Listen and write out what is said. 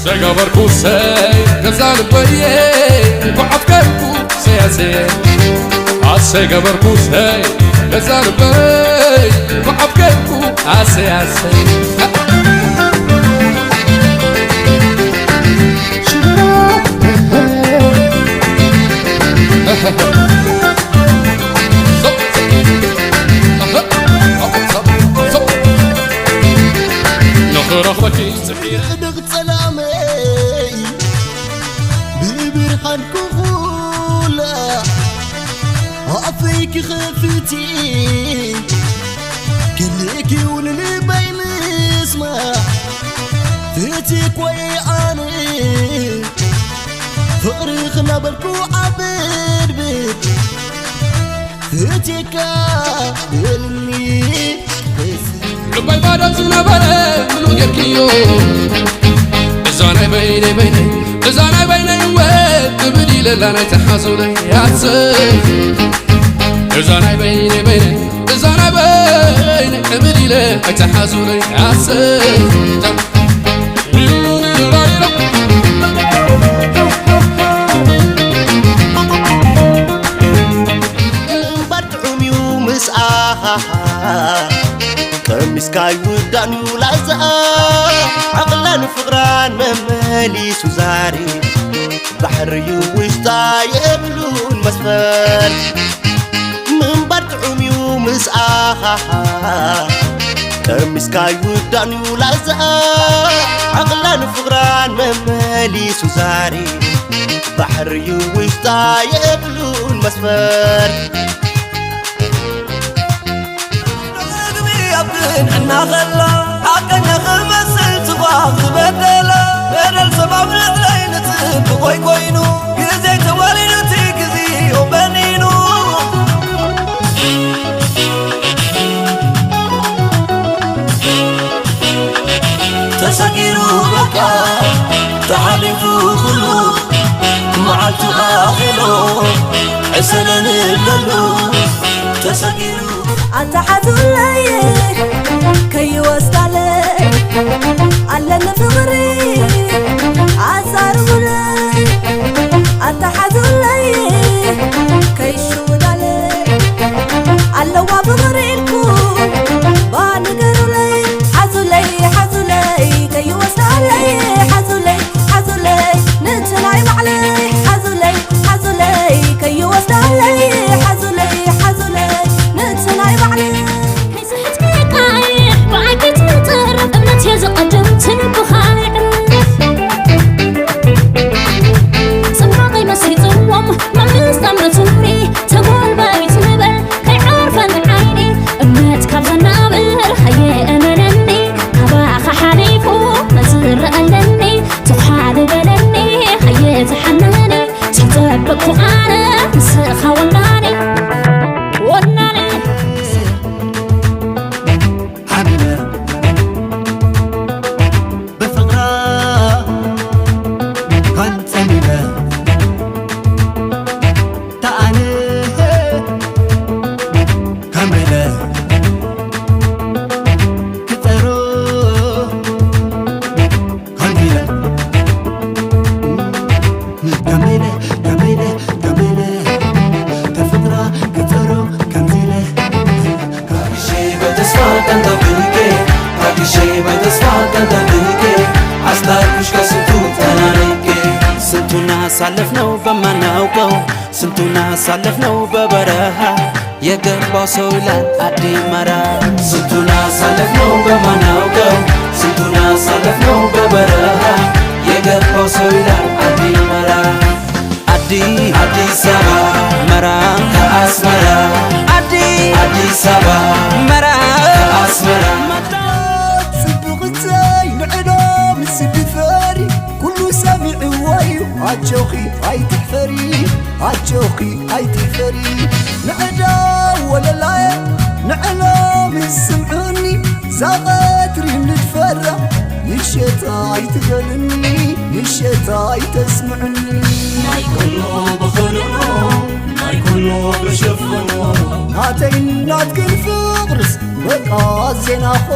ተገበርኩ ሰይ ገዛ ልበየ ብዓፍቀርኩ ሰያሰየ ኣሰይ ገበርኩ ሰይ ገዛ ልበይ ብዓፍቀርኩ ኣሰይ ኣሰይ ንኽረኽበኪ ጽሒረ ጽድቕ ጸላመይ ብብርሃን ክኹላ ኣፈይ ክኸፍቲ ክልኪ ውልል በይንስማ ፍቲ ኮይ ኣነ ፍቕሪ ክናበልኩ ዓብድብድ ፍቲካ በልኒ ዕባይ ባዶ ዝነበረ ምሉ ጌርክዮ እዛ ናይ በይነይ በይነይ እዛ ናይ በይነይ እወ ክብድ ኢለላ ናይ ተሓዙለይ ኣስብ እዛ ናይ በይነይ በይነይ እዛ ናይ በይነይ ክብድ ኢለ ኣይተሓዙለይ ኣስብ እምበር ጥዑም እዩ ምስኣኻ ቀሚስካ ይውዳን እዩ ላዛ ዓቕላን ፍቕራን መመሊሱ ዛሪ ባሕሪ እዩ ውሽጣ የብሉን መስፈር ምንባር ጥዑም እዩ ምስኣኻ ጠርሚስካ ይውዳን እዩ ላዛ ዓቕላን ፍቕራን መመሊሱ ዛሪ ባሕሪ እዩ ውሽጣ የብሉን መስፈር መግቢ ኣብ ክንዕና ኸላ ሓቀኛ ክመስል ጽባቕ ዝበደላ በደል ሰብ ኣብ ልዕለይ ንጽብቕ ወይ ኮይኑ ግዜ ተዋሊዱ እቲ ግዜኡ በኒኑ ተሰጊሩ በቃ ተሓሊፉ ኩሉ መዓልቱ ኣኺሉ ዕሰለ ንብለሉ ተሰጊሩ ኣታ ሓዙለይ ከይወስዳለይ ኣለኒ ፍቕሪ ኣዛርቡለይ ኣታ ሓዙለይ ከይሽውዳለይ ኣለዋ ፍቕሪ ኢልኩ ባንገሩለይ ሓዙለይ ሓዙለይ ከይወስዳለይ ሓዙለይ ሓዙለይ ንትናይ ባዕለይ ሓዙለይ ሓዙለይ ከይወስዳለይ ሓዙለይ ሓዙለይ ንትናይ ባዕለይ ከይስሕትካ ብዓይነይ ትጥረፍ እምነት እየ ዝቐድም ትንብኻ ይዕረፍ ጽባቐይ መሲጥዎም መምስ ጣምረቱኒ ተጎልባይ ትንበል ከይዓርፈን ዓይኒ እምነት ካብ ዘናብር ሃየ እመነኒ ካባኻ ሓሊፉ መን ዝረኣለኒ ትዃል በለኒ ሃየ ተሓነኒ ተጠበቅኩ ኣነ ንስኻ ወናኒ ወናኒ ሓሚመ ብፍቕራ ኮንጸሚመ ተኣነ ከምለ ክጸሮ ኮንዲለ ገመይለ ገመይለ ገመይለ ተፍጥራ ክጸሮ ከምዚለ ታግሼ በተስፋ ቀንጠብቄ ታግሼ በተስፋ ቀንጠብቄ አስታርኩሽ ከስንቱ ተናንቄ ስንቱን አሳለፍነው በማናውቀው ስንቱን አሳለፍነው በበረሃ የገባው ሰው ይላል አዲመራ ስንቱን አሳለፍነው በማናውቀው ስንቱን አሳለፍነው በበረሃ የገባው ሰው ይላል አዲመራ አዲ አዲስ አበባ መራ ከአስመራ አዲ አዲስ አበባ መራ ከአስመራ ጽቡቕተይ ንዕዶ ምስ ድፈሪ ኩሉ ሰሚዕዎ እዩ ኣጆኺ ኣይትሕፈሪ ኣጆኺ ኣይትሕፈሪ ንዕዶ ወለላየ ንዕሎ ምስ ስምዑኒ ዛቐትሪ ንድፈራ ምሸት ኣይትበልኒ ምሸት ኣይተስምዑኒ ናይ ኩሉ ብኽልኡ ናይ ኩሉ ብሽፍኑ ናተይ ናትክን ፍቕርስ በቃ ዜናኹ